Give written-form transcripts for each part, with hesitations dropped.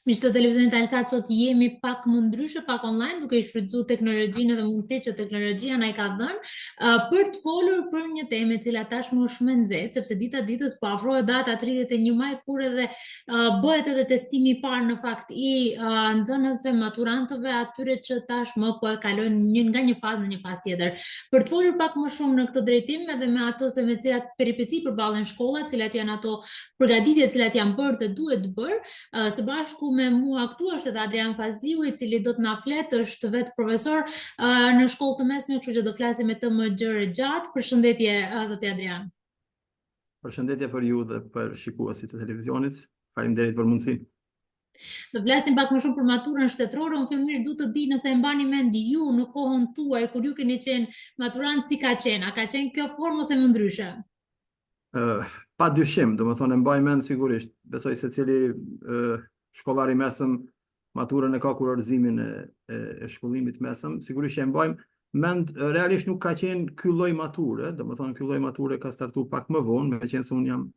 Miq të televizionit Alsat sot jemi pak më ndryshe, pak online, duke i shfrytëzuar teknologjinë dhe mundësitë që teknologjia na i ka dhënë, uh, për të folur për një temë e cila tashmë është shumë e nxehtë, sepse dita ditës po afrohet data 31 maj kur edhe uh, bëhet edhe testimi i parë në fakt i uh, nxënësve, maturantëve, atyre që tashmë po e kalojnë një nga një fazë në një fazë tjetër. Për të folur pak më shumë në këtë drejtim edhe me atë se me cilat peripeci përballen shkollat, cilat janë ato përgatitje të cilat janë bërë dhe duhet bërë, Së bashku me mua këtu është edhe Adrian Fazliu, i cili do të na flet, është vetë profesor në shkollë të mesme, kështu që do flasim me të më gjerë e gjatë. Përshëndetje zoti Adrian. Përshëndetje për ju dhe për shikuesit e televizionit. Faleminderit për mundësinë. Do flasim pak më shumë për maturën shtetërore. Unë fillimisht du të di nëse e mbani mend ju në kohën tuaj kur ju keni qenë maturant si ka qenë? A ka qenë kjo formë ose më ndryshe? Pa dyshim, domethënë e mbaj mend sigurisht. Besoj secili shkollar i mesëm maturën e ka kurorëzimin e, e, e shkollimit mesëm. Sigurisht që e mbajmë mend realisht nuk ka qenë ky lloj mature, domethënë ky lloj mature ka startu pak më vonë, meqenëse unë jam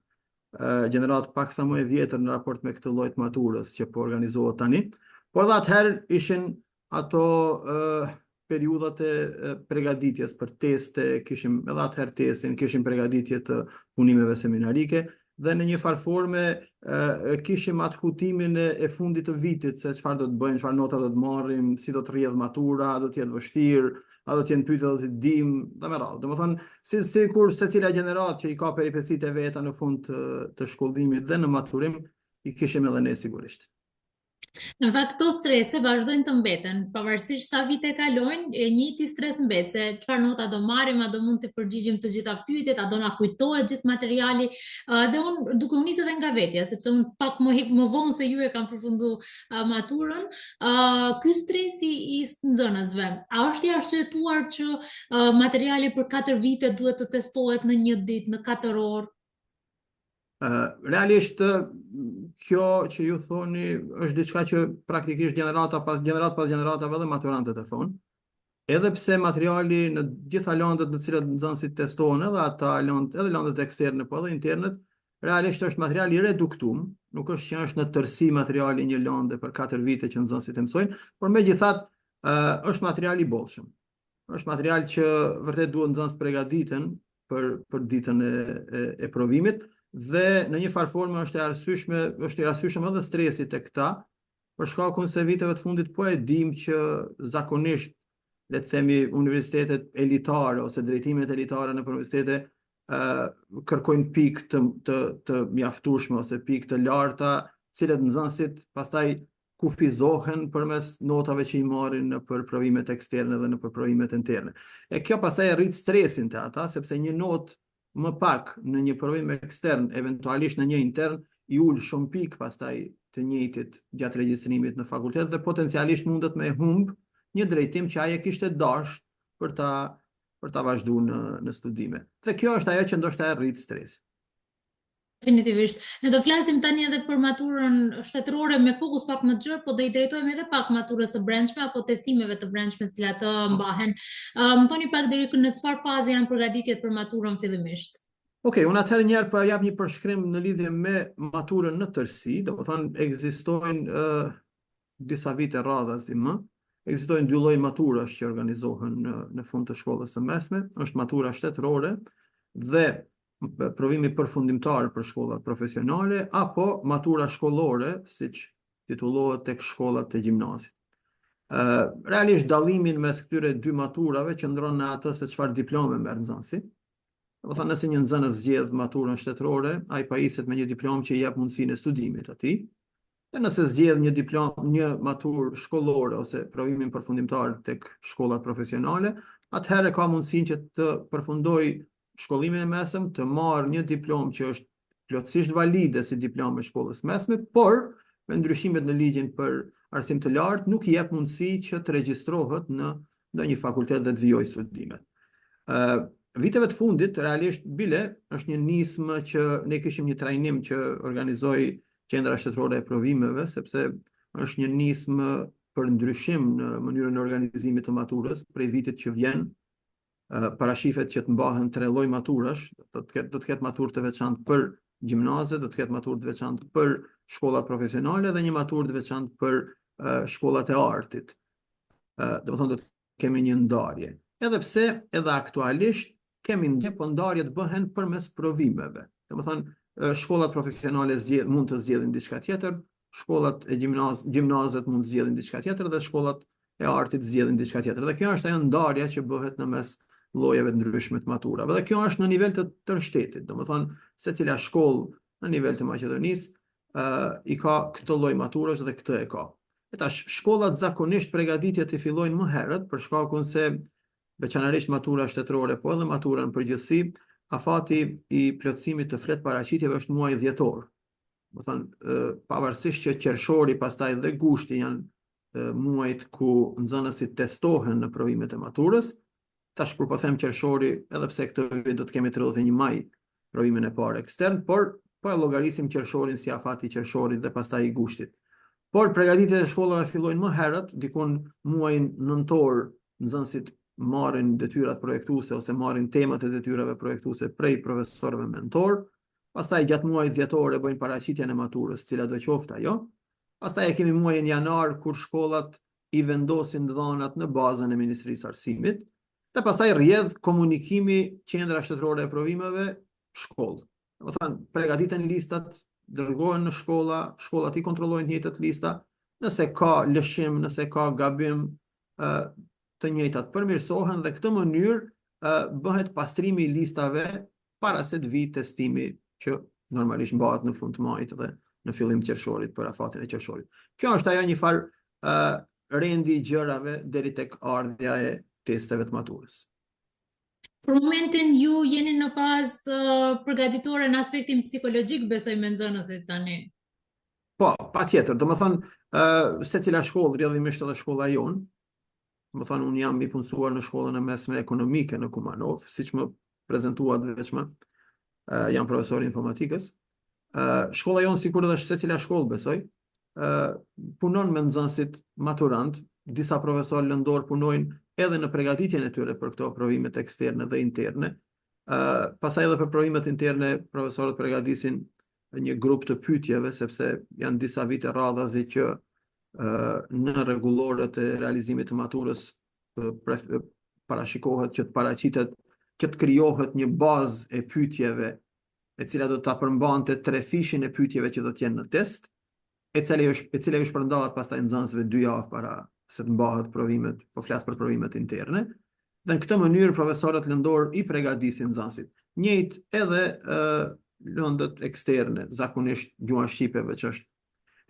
gjeneratë pak sa më e vjetër në raport me këtë lloj të maturës që po organizohet tani. Por dhe atëherë ishin ato periudhat e pregaditjes për teste, kishim edhe atëherë testin, kishim pregaditje të punimeve seminarike, dhe në një farë forme e, kishim atë hutimin e, e fundit të vitit, se çfarë do të bëjmë, çfarë nota do të marrim, si do të rrjedh matura, do të jetë vështirë, a do të jenë pyetje do t'i dim, dhe me radhë. Domethënë, si sikur secila gjeneratë që i ka peripecitë e veta në fund të, të shkollimit dhe në maturim, i kishim edhe ne sigurisht. Në fakt këto strese vazhdojnë të mbeten, pavarësisht sa vite kalojnë, e njëjti stres mbet se çfarë nota do marrim, a do mund të përgjigjim të gjitha pyetjet, a do na kujtohet gjithë materiali. Uh, dhe unë duke u nisë edhe nga vetja, sepse unë pak më më vonë se ju e kam përfundu uh, maturën, uh, ky stresi i nxënësve, a është i arsyetuar që uh, materiali për 4 vite duhet të testohet në një ditë, në 4 orë? Realisht kjo që ju thoni është diçka që praktikisht gjenerata pas gjenerata pas gjeneratave edhe maturantët e thonë. Edhe pse materiali në gjitha lëndët në të cilat nxënësit testohen edhe ata lëndë, edhe lëndët eksterne po edhe internet, realisht është material i reduktum, nuk është që është në tërësi materiali një lënde për 4 vite që nxënësit e mësojnë, por megjithatë është material i bollshëm. Është material që vërtet duhet nxënësit të pregaditen për për ditën e, e, e provimit dhe në një farë forme është e arsyeshme, është i arsyeshëm edhe stresi tek këta, për shkakun se viteve të fundit po e dim që zakonisht le të themi universitetet elitare ose drejtimet elitare nëpër universitete ë kërkojnë pikë të të të mjaftueshme ose pikë të larta, cilët nxënësit pastaj kufizohen përmes notave që i marrin nëpër provimet eksterne dhe nëpër provimet interne. E kjo pastaj e rrit stresin te ata, sepse një notë më pak në një provim ekstern, eventualisht në një intern, i ul shumë pikë pastaj të njëjtit gjatë regjistrimit në fakultet dhe potencialisht mundet me humb një drejtim që ai e kishte dashur për ta për ta vazhduar në në studime. Dhe kjo është ajo që ndoshta e rrit stresin. Definitivisht. Ne do flasim tani edhe për maturën shtetërore me fokus pak më të gjerë, po do i drejtojmë edhe pak maturës së brendshme apo testimeve të brendshme të cilat po. mbahen. Më thoni pak deri në çfarë faze janë përgatitjet për maturën fillimisht? Ok, unë atëherë njëherë po jap një përshkrim në lidhje me maturën në tërësi, domethënë ekzistojnë uh, disa vite radhazi më, ekzistojnë dy lloj maturash që organizohen në në fund të shkollës së mesme, është matura shtetërore dhe provimi përfundimtar për shkollat profesionale apo matura shkollore, siç titullohet tek shkollat e gjimnazit. Ë realisht dallimin mes këtyre dy maturave qëndron në atë se çfarë diplome merr nxënësi. Domethënë nëse një nxënës zgjedh maturën shtetërore, ai pajiset me një diplomë që i jep mundësinë e studimit atij. Dhe nëse zgjedh një diplomë, një maturë shkollore ose provimin përfundimtar tek shkollat profesionale, atëherë ka mundësinë që të përfundojë shkollimin e mesëm, të marrë një diplomë që është plotësisht valide si diplomë e shkollës mesme, por me ndryshimet në ligjin për arsim të lartë nuk i jep mundësi që të regjistrohet në ndonjë fakultet dhe të vijojë studimet. Ë viteve të fundit realisht bile është një nismë që ne kishim një trajnim që organizoi Qendra Shtetërore e Provimeve, sepse është një nismë për ndryshim në mënyrën e organizimit të maturës prej vitit që vjen parashifet që të mbahen tre lloj maturash, do të ketë do të ketë maturë të veçantë për gjimnaze, do të ketë maturë të veçantë për shkollat profesionale dhe një maturë të veçantë për shkollat e artit. Domethënë do të kemi një ndarje. Edhe pse edhe aktualisht kemi ndarje, po ndarjet bëhen përmes provimeve. Domethënë shkollat profesionale zgjedh, mund të zgjedhin diçka tjetër, shkollat e gjimnaz, gjimnazet mund të zgjedhin diçka tjetër dhe shkollat e artit zgjedhin diçka tjetër. Dhe kjo është ajo ndarja që bëhet në mes llojeve të ndryshme të maturave. Dhe kjo është në nivel të tërë shtetit, domethënë secila shkollë në nivel të Maqedonisë uh, i ka këtë lloj maturash dhe këtë e ka. E tash shkollat zakonisht pregatitjet i fillojnë më herët për shkakun se veçanërisht matura shtetërore, po edhe matura në përgjithësi, afati i plotësimit të fletëparaqitjeve është muaji dhjetor. Domethënë, pavarësisht që qershori pastaj dhe gushti janë muajt ku nxënësit testohen në provimet e maturës, Tash kur po them qershori, edhe pse këtë vit do të kemi 31 maj provimin e parë ekstern, por po e llogarisim qershorin si afati i qershorit dhe pastaj i gushtit. Por pregatitjet e shkollave fillojnë më herët, dikun muajin nëntor nxënësit marrin detyrat projektuese ose marrin temat e detyrave projektuese prej profesorëve mentor. Pastaj gjatë muajit dhjetor e bëjnë paraqitjen e maturës, cila do qoftë ajo. Pastaj e kemi muajin janar kur shkollat i vendosin të dhënat në bazën e Ministrisë së Arsimit dhe pastaj rrjedh komunikimi Qendra Shtetërore e Provimeve shkollë. Domethënë, pregatiten listat, dërgohen në shkolla, shkollat i kontrollojnë të njëjtat lista, nëse ka lëshim, nëse ka gabim, të njëjtat përmirësohen dhe këtë mënyrë bëhet pastrimi i listave para se të vijë testimi që normalisht mbahet në fund të majit dhe në fillim të qershorit për afatin e qershorit. Kjo është ajo një farë uh, rendi i gjërave deri tek ardhja e testeve të maturës. Për momentin ju jeni në fazë uh, përgatitore në aspektin psikologjik besoj me nxënësit tani. Po, patjetër, domethënë, uh, secila shkollë, rrjedhimisht edhe shkolla jonë, Domethënë, unë jam i punësuar në shkollën e mesme ekonomike në Kumanovë, siç më prezentuat veçmë, uh, jam profesor i informatikës. Uh, shkolla jonë, sikur edhe secila shkollë, besoj, uh, punon me nxënësit maturant, disa profesorë lëndor punojnë edhe në pregatitjen e tyre për këto provimet eksterne dhe interne. Uh, pastaj edhe për provimet interne, profesorët pregatisin një grup të pyetjeve, sepse janë disa vite radhazi që në rregulloret e realizimit të maturës parashikohet që të paraqitet që të krijohet një bazë e pyetjeve e cila do ta përmbante trefishin e pyetjeve që do të jenë në test, e cila ju e cila ju shpërndahet pastaj nxënësve dy javë para se të mbahet provimet, po flas për provimet interne. Dhe në këtë mënyrë profesorët lëndor i pregatisin nxënësit. Njëjtë edhe ë lëndët eksterne, zakonisht gjuha shqipe veç është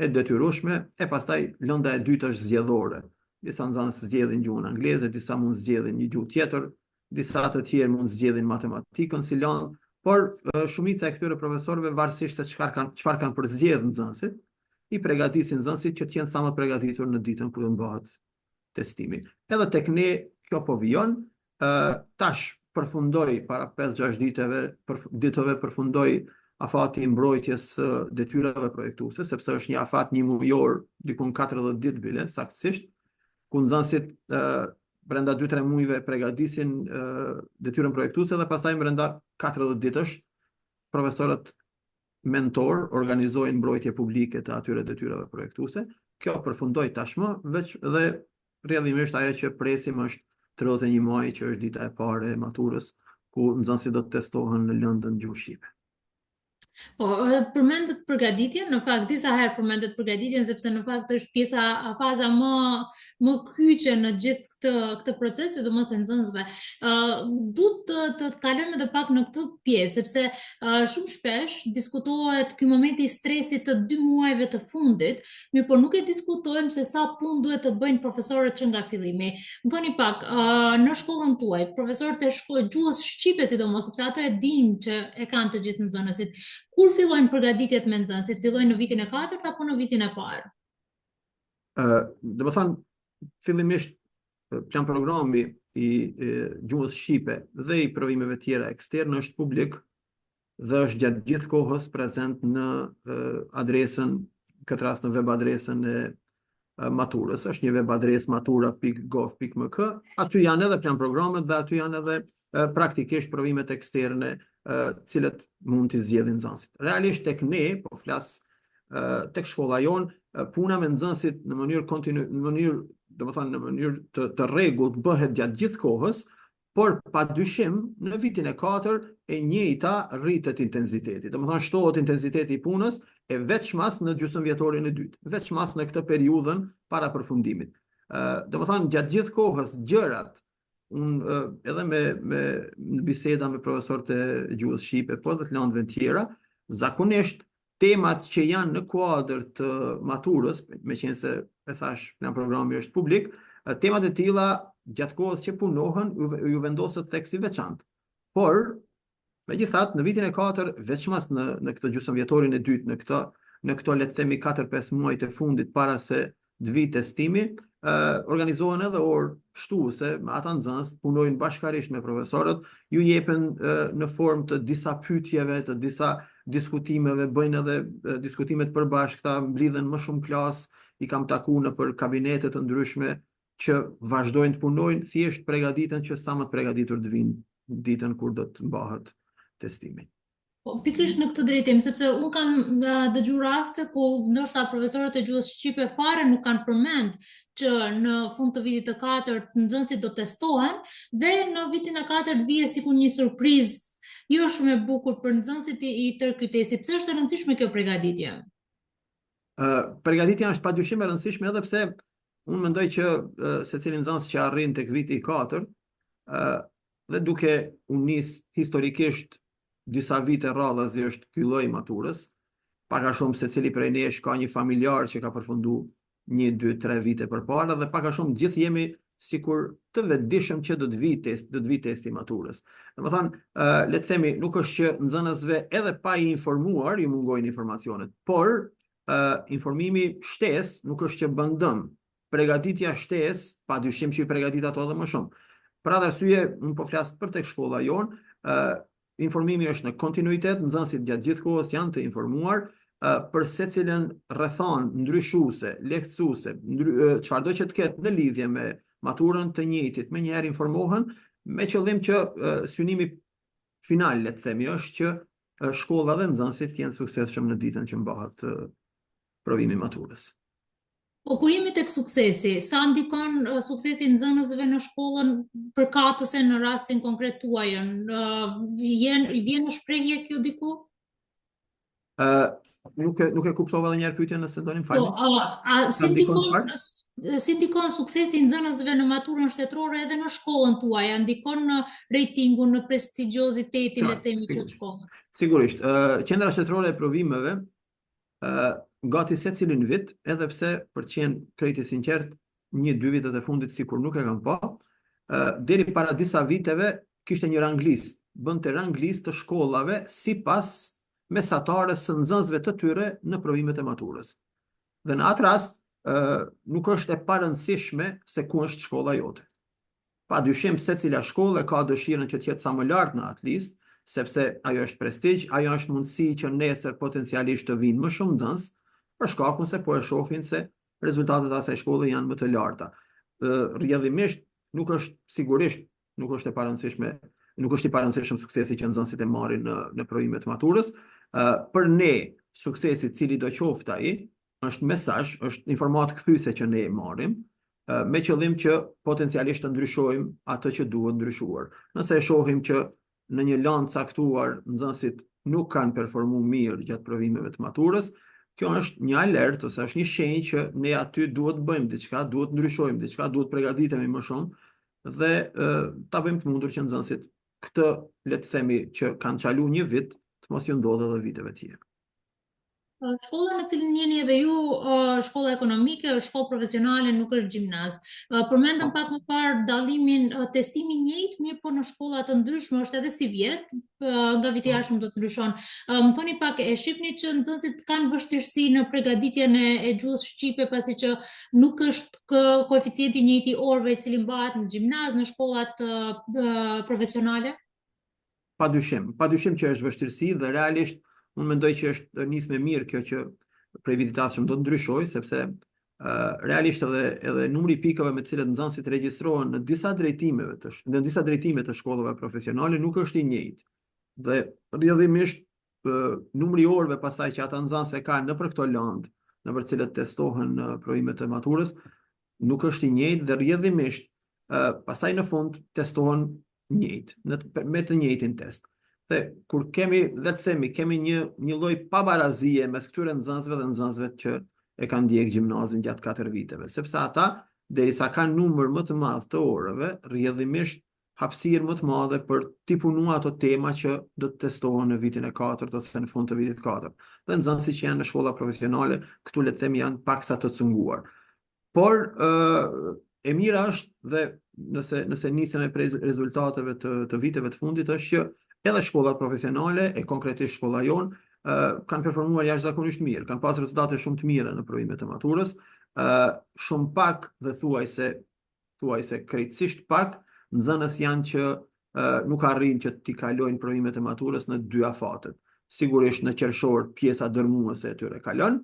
e detyrueshme, e pastaj lënda e dytë është zgjedhore. Disa nxënës zgjedhin gjuhën angleze, disa mund zgjedhin një gjuhë tjetër, disa të tjerë mund zgjedhin matematikën si lëndë, por shumica e këtyre profesorëve varësisht se çfarë kanë çfarë kanë përzgjedh nxënësit, i pregatisin nxënësit që të jenë sa më të pregatitur në ditën kur do të mbahet testimi. Edhe tek ne kjo po vijon, ë tash përfundoi para 5-6 ditëve, për, ditëve përfundoi afati i mbrojtjes së detyrave projektuese, sepse është një afat një mujor, dikun 40 ditë bile, saktësisht, ku nxënësit ë brenda 2-3 muajve pregatisin detyrën projektuese dhe pastaj brenda 40 ditësh profesorët mentor organizojnë mbrojtje publike të atyre detyrave projektuese. Kjo përfundoi tashmë, veç dhe rrjedhimisht ajo që presim është 31 maji që është dita e parë e maturës, ku nxënësit do të testohen në lëndën gjuhë shqipe. Po, përmendët përgatitjen, në fakt disa herë përmendët përgatitjen sepse në fakt është pjesa faza më më kyçe në gjithë këtë këtë proces, sidomos e nxënësve. Ë uh, du të të kalojmë edhe pak në këtë pjesë, sepse uh, shumë shpesh diskutohet ky momenti i stresit të dy muajve të fundit, mirëpo nuk e diskutojmë se sa punë duhet të bëjnë profesorët që nga fillimi. Më thoni pak, uh, në shkollën tuaj, profesorët e shkollës gjuhës shqipe sidomos, sepse atë e dinë që e kanë të gjithë nxënësit. Kur fillojnë përgatitjet me nxënësit? Fillojnë në vitin e katërt apo në vitin e parë? Ë, uh, domethënë fillimisht plan programi i, i gjuhës shqipe dhe i provimeve tjera eksterne është publik dhe është gjatë gjithë kohës prezent në adresën, këtë rast në web adresën e maturës, është një web adresë matura.gov.mk, aty janë edhe plan programet dhe aty janë edhe praktikisht provimet eksterne të cilat mund t'i zgjedhin nxënësit. Realisht tek ne, po flas tek shkolla jonë puna me nxënësit në mënyrë kontinu, në mënyrë, domethënë në mënyrë të të rregullt bëhet gjatë gjithë kohës, por pa dyshim në vitin e katërt e njëjta rritet intensiteti. Domethënë shtohet intensiteti i punës e veçmas në gjysmëvjetorin e dytë, veçmas në këtë periudhën para përfundimit. Ë, domethënë gjatë gjithë kohës gjërat unë edhe me me në biseda me profesorët e gjuhës shqipe, po edhe të lëndëve të tjera, zakonisht temat që janë në kuadër të maturës, meqenëse e thash plan programi është publik, temat e tilla gjatë kohës që punohen ju, ju vendoset theks i veçantë. Por megjithatë në vitin e katërt, veçmas në në këtë gjysmëvjetorin e dytë, në këtë në këto le të themi 4-5 muaj të fundit para se të vijë testimi, organizohen edhe orë shtuese me ata nxënës, punojnë bashkarisht me profesorët, ju jepen në formë të disa pyetjeve, të disa diskutimeve, bëjnë edhe diskutime të përbashkëta, mblidhen më shumë klasë, i kam taku nëpër kabinete të ndryshme që vazhdojnë të punojnë, thjesht pregatiten që sa më të pregatitur të vinë ditën kur do të mbahet testimi. Po, pikërisht në këtë drejtim, sepse unë kam dëgju raste ku ndoshta profesorët e gjuhës shqipe fare nuk kanë përmend që në fund të vitit të katërt nxënësit do testohen dhe në vitin e katërt vije sikur një surprizë jo shumë e bukur për nxënësit i, i tërë ky testi. Pse është e rëndësishme kjo përgatitje? Ë uh, përgatitja është padyshim e rëndësishme edhe pse unë mendoj që uh, secili nxënës që arrin tek viti i katërt, ë uh, dhe duke u nis historikisht disa vite radhazi është ky lloj i maturës, pak a shumë secili prej nesh ka një familjar që ka përfundu 1, 2, 3 vite përpara dhe pak a shumë gjithë jemi sikur të vetëdijshëm që do të vijë test, do të vijë testi i maturës. Domethënë, uh, le të themi, nuk është që nxënësve edhe pa i informuar ju mungojnë informacionet, por uh, informimi shtesë nuk është që bën dëm. Pregatitja shtesë, pa dyshim që i pregatit ato edhe më shumë. Për atë arsye, unë po flas për tek shkolla jonë, ë informimi është në kontinuitet, nxënësit gjatë gjithë kohës janë të informuar ë për secilën rrethanë ndryshuese, lehtësuese, ndry, çfarëdo që të ketë në lidhje me maturën të njëjtit, menjëherë informohen me qëllim që synimi final, le të themi, është që shkolla dhe nxënësit të jenë suksesshëm në ditën që mbahet provimi i maturës. Po kur jemi tek suksesi, sa ndikon suksesi i nxënësve në shkollën përkatëse në rastin konkret tuajën? Vjen vjen në shprehje kjo diku? Ë nuk e nuk e kuptova edhe një herë pyetjen nëse doni më falni. Po, a, a si ndikon si ndikon suksesi i nxënësve në maturën shtetërore edhe në shkollën tuaj? A ndikon në rejtingun, në prestigjiozitetin, le të themi, të shkollës? Sigurisht, ë Qendra Shtetërore e Provimeve gati secilin vit, edhe pse për të qenë krejt i sinqert, një dy vitet e fundit sikur nuk e kam pa, deri para disa viteve kishte një ranglistë, bënte ranglistë të shkollave sipas mesatares së nxënësve të tyre në provimet e maturës. Dhe në atë rast, nuk është e parëndësishme se ku është shkolla jote. Pa dyshim secila shkollë e ka dëshirën që të jetë sa më lart në atë listë, sepse ajo është prestigj, ajo është mundësi që nesër potencialisht të vijnë më shumë nxënës, për shkakun se po e shohin se rezultatet e asaj shkolle janë më të larta. Rrjedhimisht nuk është sigurisht nuk është e parëndësishme, nuk është i parëndësishëm suksesi që nxënësit e marrin në në provimet e maturës. Për ne suksesi cilido qoftë ai, është mesazh, është informatë kthyese që ne e marrim, me qëllim që potencialisht të ndryshojmë atë që duhet ndryshuar. Nëse e shohim që në një landë caktuar nxënësit nuk kanë performu mirë gjatë provimeve të maturës, kjo është një alert ose është një shenjë që ne aty duhet të bëjmë diçka, duhet të ndryshojmë diçka, duhet të përgatitemi më shumë dhe ta bëjmë të mundur që nxënësit këtë le të themi që kanë çalu një vit, të mos ju ndodhë edhe viteve tjera. Shkolla në cilën jeni edhe ju, shkolla ekonomike, është shkollë profesionale, nuk është gjimnaz. Përmendëm po. pak më parë dallimin, testimi njëjtë, mirëpo në shkolla të ndryshme është edhe sivjet, nga viti i po. ardhshëm do të ndryshon. Më thoni pak, e shihni që nxënësit kanë vështirësi në përgatitjen e, e gjuhës shqipe, pasi që nuk është kë, koeficienti i njëjtë i orëve i cili mbahet në gjimnaz, në shkollat profesionale? Pa dyshim, pa dyshim që është vështirësi dhe realisht unë mendoj që është nismë e mirë kjo që prej vitit të ardhshëm do të ndryshojë sepse uh, realisht edhe edhe numri i pikëve me të cilët nxënësit regjistrohen në disa drejtimeve të në disa drejtime të shkollave profesionale nuk është i njëjtë. Dhe rrjedhimisht numri i orëve pastaj që ata nxënës e kanë nëpër këto lëndë, nëpër të cilët testohen në provimet e maturës, nuk është i njëjtë dhe rrjedhimisht pastaj në fund testohen njëjtë, në, me të njëjtin test. Dhe kur kemi, dhe të themi, kemi një, një lloj pabarazie mes këtyre nxënësve dhe nxënësve që e kanë ndjek gjimnazin gjatë 4 viteve, sepse ata, derisa kanë numër më të madh të orëve, rrjedhimisht hapësirë më të madhe për t'i punuar ato tema që do të testohen në vitin e katërt ose në fund të vitit të katërt. Dhe nxënësit që janë në shkolla profesionale, këtu le të themi janë paksa të cunguar. Por ë e mira është dhe nëse nëse nisemi prej rezultateve të të viteve të fundit është që edhe shkollat profesionale e konkretisht shkolla jonë ë kanë performuar jashtëzakonisht mirë, kanë pas rezultate shumë të mira në provimet e maturës, ë shumë pak dhe thuajse thuajse krejtësisht pak nxënës janë që nuk arrijnë që t'i kalojnë provimet e maturës në dy afatet. Sigurisht në qershor pjesa dërmuese e tyre kalon,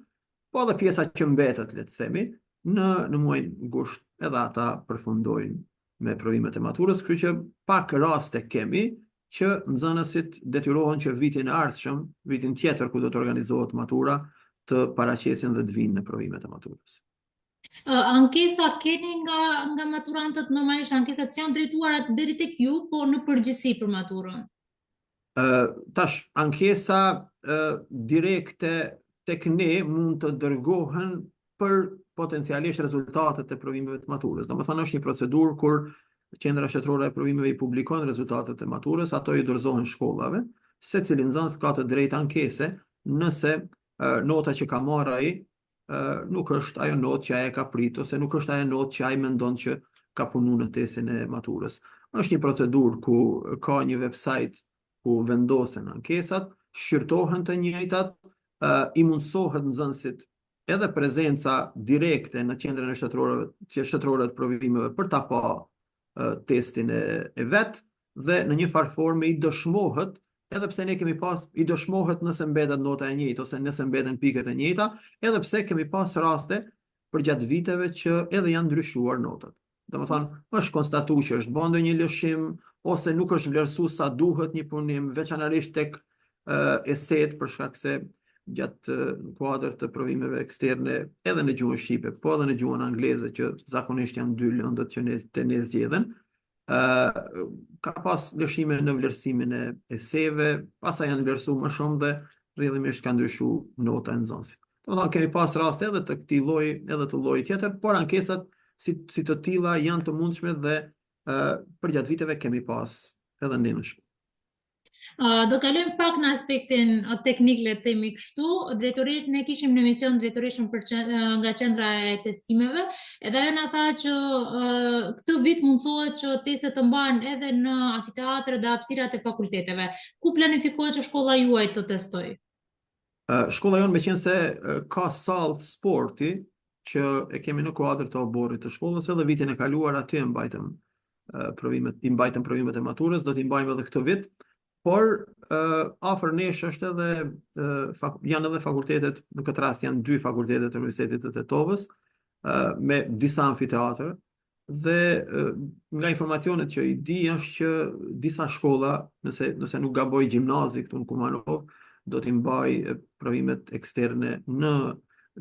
po edhe pjesa që mbetet, le të themi, në në muajin gusht edhe ata përfundojnë me provimet e maturës, kështu që pak raste kemi që nxënësit detyrohen që vitin e ardhshëm, vitin tjetër ku do të organizohet matura, të paraqesin dhe të vijnë në provimet e maturës. Ankesa keni nga nga maturantët normalisht ankesat që janë drejtuara deri tek ju, po në përgjithësi për maturën? Ë tash ankesa direkte tek ne mund të dërgohen për potencialisht rezultatet e provimeve të maturës. Domethënë është një procedurë kur Qendra Shtetërore e Provimeve i publikon rezultatet e maturës, ato i dorëzohen shkollave. Secili nxënës ka të drejtë ankese nëse nota që ka marrë ai nuk është ajo notë që ai e ka prit ose nuk është ajo notë që ai mendon që ka punu në testin e maturës. Është një procedurë ku ka një website ku vendosen ankesat, shqyrtohen të njëjtat, i mundësohet nxënësit edhe prezenca direkte në qendrën e shtetërore, që shtetërore të provimeve për ta pa testin e, e vet dhe në një farë forme i dëshmohet edhe pse ne kemi pas i dëshmohet nëse mbetet nota e njëjtë ose nëse mbeten pikët e njëjta, edhe pse kemi pas raste përgjatë viteve që edhe janë ndryshuar notat. Domethënë, është konstatu që është bërë ndonjë lëshim ose nuk është vlerësu sa duhet një punim, veçanërisht tek esetë për shkak se gjatë në kuadër të provimeve eksterne edhe në gjuhën shqipe, po edhe në gjuhën angleze që zakonisht janë dy lëndët që ne te ne zgjedhen, ë ka pas lëshime në vlerësimin e eseve, pastaj janë vlerësuar më shumë dhe rrjedhimisht ka ndryshu nota e nxënësit. Domethënë kemi pas raste edhe të këtij lloji, edhe të llojit tjetër, por ankesat si si të tilla janë të mundshme dhe ë përgjatë viteve kemi pas edhe ne në shkollë. Uh, do kalojmë pak në aspektin teknik, le të themi kështu. Drejtorish ne kishim në emision drejtoreshën për qen, nga qendra e testimeve, edhe ajo na tha që uh, këtë vit mundësohet që testet të mbahen edhe në amfiteatre dhe hapësirat e fakulteteve. Ku planifikohet që shkolla juaj të testojë? Uh, shkolla jonë meqenëse ka sallë sporti që e kemi në kuadër të oborrit të shkollës, edhe vitin e kaluar aty e mbajtëm provimet, i mbajtëm provimet e maturës, do t'i mbajmë edhe këtë vit, por uh, afër nesh është edhe uh, fak, janë edhe fakultetet, në këtë rast janë dy fakultetet e Universitetit të Tetovës, uh, me disa amfiteatre dhe uh, nga informacionet që i di është që disa shkolla, nëse nëse nuk gaboj gjimnazi këtu në Kumanovë, do t'i mbajë provimet eksterne në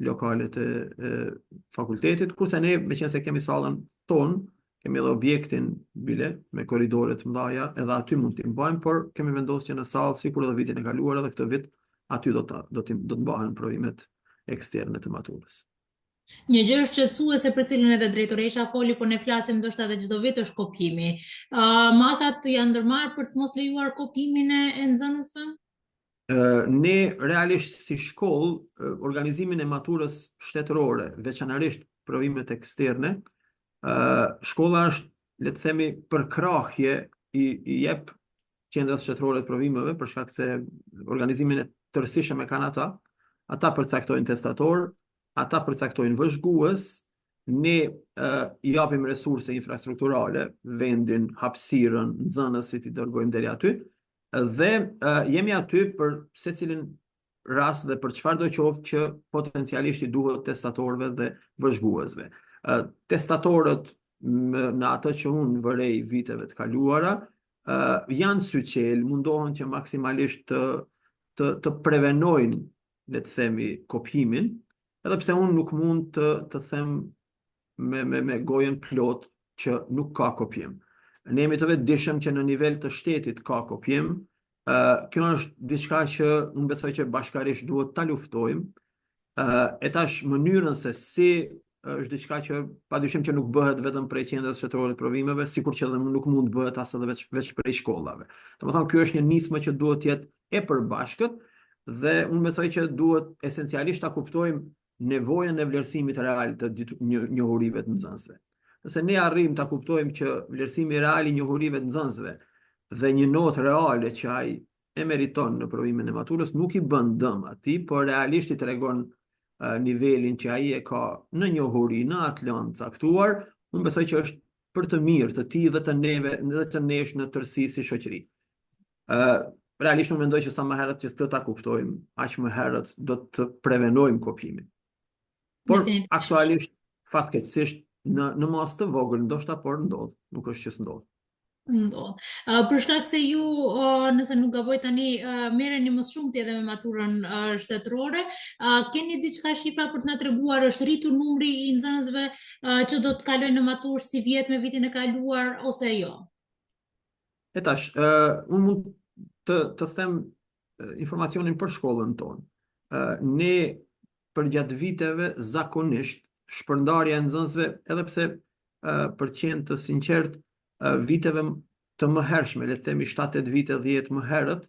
lokalet e, e fakultetit, kurse ne, meqenëse kemi sallën tonë, Kemi edhe objektin bile me korridore të mëdha, edhe aty mund t'i mbajmë, por kemi vendosur që në sallë sikur edhe vitin e kaluar edhe këtë vit aty do të do të do të mbahen provimet eksterne të maturës. Një gjë shqetësuese për cilën edhe drejtoresha foli, por ne flasim ndoshta edhe çdo vit është kopjimi. Uh, masat janë ndërmarrë për të mos lejuar kopjimin e, e nxënësve? Ne realisht si shkollë organizimin e maturës shtetërore, veçanërisht provimet eksterne, shkolla është, le të themi, përkrahje i, i jep qendrës shtetërore të provimeve për shkak se organizimin e tërësishëm e kanë ata. Ata përcaktojnë testator, ata përcaktojnë vëzhgues, ne uh, i japim resurse infrastrukturale, vendin, hapësirën, nxënësit i dërgojmë deri aty dhe uh, jemi aty për secilin rast dhe për çfarëdo qoftë që potencialisht i duhet testatorëve dhe vëzhguesve. Testatorët në atë që unë vërej viteve të kaluara, janë syçelë, mundohen që maksimalisht të të të prevenojnë, le të themi, kopjimin, edhe pse unë nuk mund të të them me me me gojën plot që nuk ka kopjim. Ne jemi të vetëdijshëm që në nivel të shtetit ka kopjim. Uh, kjo është diçka që unë besoj që bashkarisht duhet ta luftojmë. Uh, e tash mënyrën se si është diçka që padyshim që nuk bëhet vetëm prej qendrës shtetërore të provimeve, sikur që edhe nuk mund të bëhet as edhe veç veç prej shkollave. Domethënë kjo është një nismë që duhet të jetë e përbashkët dhe unë besoj që duhet esencialisht ta kuptojmë nevojën e vlerësimit real të njohurive të nxënësve. Nëse ne arrijmë ta kuptojmë që vlerësimi real i njohurive të nxënësve dhe një notë reale që ai e meriton në provimin e maturës nuk i bën dëm atij, por realisht i tregon nivelin që ai e ka në njohuri në atë lëndë caktuar, unë besoj që është për të mirë të tij dhe të neve dhe të nesh në tërësi si shoqëri. Ë uh, realisht unë mendoj që sa më herët që këtë ta kuptojmë, aq më herët do të prevenojmë kopjimin. Por aktualisht fatkeqësisht në në masë të vogël ndoshta por ndodh, nuk është që s'ndodh. Ndodh. Uh, për shkak se ju uh, nëse nuk gaboj tani uh, merreni më shumti edhe me maturën uh, shtetërore, uh, keni diçka shifra për të na treguar është rritur numri i nxënësve uh, që do të kalojnë në maturë sivjet me vitin e kaluar ose jo? E tash, uh, unë mund të, të them informacionin për shkollën tonë. Uh, ne përgjatë viteve zakonisht shpërndarja e nxënësve, edhe pse uh, për të qenë të sinqert, uh, viteve të më hershme, le të themi 7-8 vite, 10 më herët,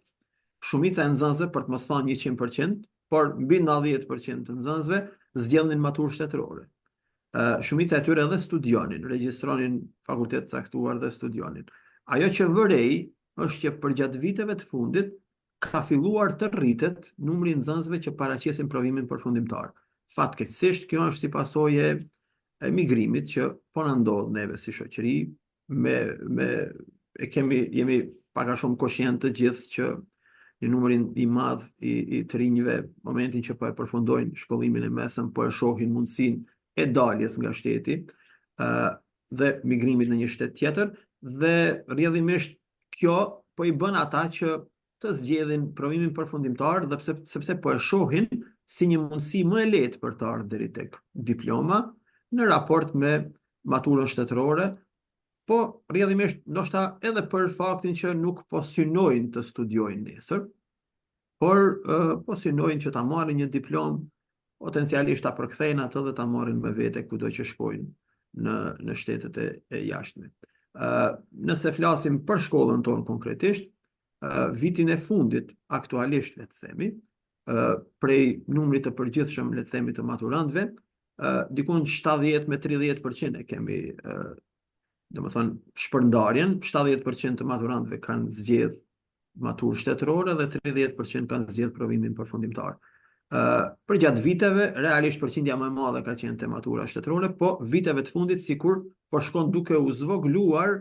shumica e nxënësve, për të mos thënë 100%, por mbi 90% të nxënësve zgjedhnin maturë shtetërore. Shumica e tyre edhe studionin, regjistronin fakultet të caktuar dhe studionin. Ajo që vërej është që përgjatë viteve të fundit ka filluar të rritet numri i nxënësve që paraqesin provimin përfundimtar. Fatkeqësisht, kjo është si pasojë e migrimit që po na ndodh neve si shoqëri, me me e kemi jemi pak a shumë koshient të gjithë që një numër i madh i, i të rinjve momentin që po e përfundojnë shkollimin e mesëm po e shohin mundësinë e daljes nga shteti uh, dhe migrimit në një shtet tjetër dhe rrjedhimisht kjo po i bën ata që të zgjedhin provimin përfundimtar dhe pse, sepse po e shohin si një mundësi më e lehtë për të ardhur deri tek diploma në raport me maturën shtetërore, po rrjedhimisht ndoshta edhe për faktin që nuk po synojnë të studiojnë nesër, por uh, po synojnë që ta marrin një diplomë, potencialisht ta përkthejnë atë dhe ta marrin me vete kudo që shkojnë në në shtetet e, e jashtme. Uh, nëse flasim për shkollën tonë konkretisht, uh, vitin e fundit aktualisht le të themi, uh, prej numrit të përgjithshëm le të themi të maturantëve, uh, dikun 70 me 30% e kemi uh, domethënë shpërndarjen, 70% të maturantëve kanë zgjedh maturë shtetërore dhe 30% kanë zgjedh provimin përfundimtar. Uh, përgjatë viteve, realisht përqindja më e madhe ka qenë te matura shtetërore, po viteve të fundit sikur po shkon duke u zvogëluar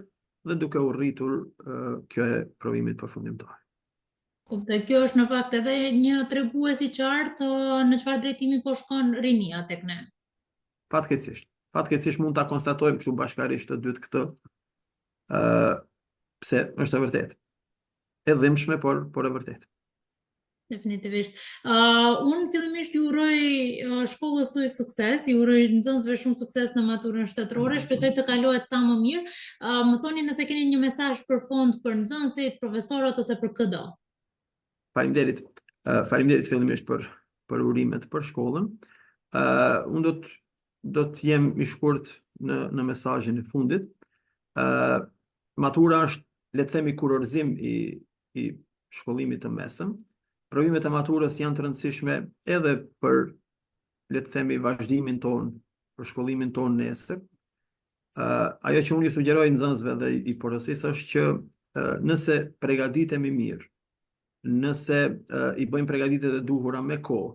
dhe duke u rritur uh, kjo e provimit përfundimtar. Kuptoj, kjo është në fakt edhe një tregues i qartë në çfarë drejtimi po shkon rinia tek ne. Fatkeqësisht. Fatkeqësisht mund ta konstatojmë kështu bashkarisht të dytë këtë, ë uh, pse është e vërtetë. E dhimbshme, por por e vërtetë. Definitivisht. Uh, unë fillimisht ju uroj uh, shkollës suaj sukses, ju uroj nxënësve shumë sukses në maturën shtetërore, shpresoj të kalohet sa më mirë. Uh, më thoni nëse keni një mesazh për fund për nxënësit, profesorët ose për këdo. Faleminderit. Uh, faleminderit fillimisht për për urimet për shkollën. Uh, unë do të do të jem i shkurt në në mesazhin e fundit. Uh, matura është le të themi kurorëzim i i shkollimit të mesëm. Provimet e maturës janë të rëndësishme edhe për le të themi vazhdimin tonë, për shkollimin tonë nesër. Uh, ajo që unë ju sugjeroj nxënësve dhe i porosis është që uh, nëse pregaditemi mirë, nëse uh, i bëjmë pregaditjet e duhura me kohë,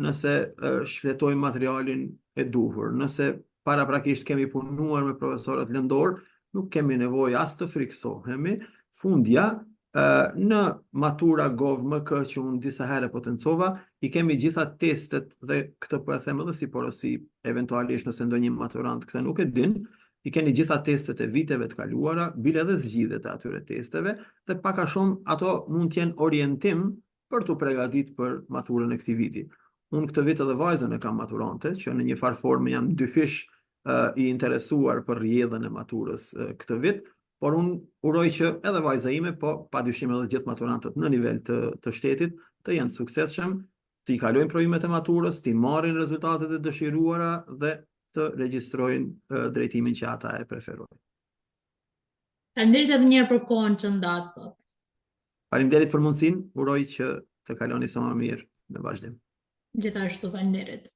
nëse uh, shfletojmë materialin e duhur, nëse paraprakisht kemi punuar me profesorët lëndorë, nuk kemi nevojë as të frikësohemi, fundja në matura gov mk që unë disa herë potencova, i kemi gjitha testet dhe këtë po e them edhe si porosi, eventualisht nëse ndonjë maturant këtë nuk e din, i keni gjitha testet e viteve të kaluara, bile edhe zgjidhjet e atyre testeve, dhe pak a shumë ato mund të jenë orientim për t'u pregatit për maturën e këtij viti. Unë këtë vit edhe vajzën e kam maturante, që në një farë forme jam dyfish uh, i interesuar për rrjedhën e maturës uh, këtë vit, por unë uroj që edhe vajza ime, po pa dyshim edhe gjithë maturantët në nivel të, të shtetit, të jenë suksesshëm, t'i kalojnë provimet e maturës, t'i marrin rezultatet e dëshiruara dhe të regjistrojnë uh, drejtimin që ata e preferojnë. Faleminderit edhe një herë për kohën që ndatë sot. Faleminderit për mundësinë, uroj që të kaloni sa më mirë në vazhdim. Gjithashtu faleminderit.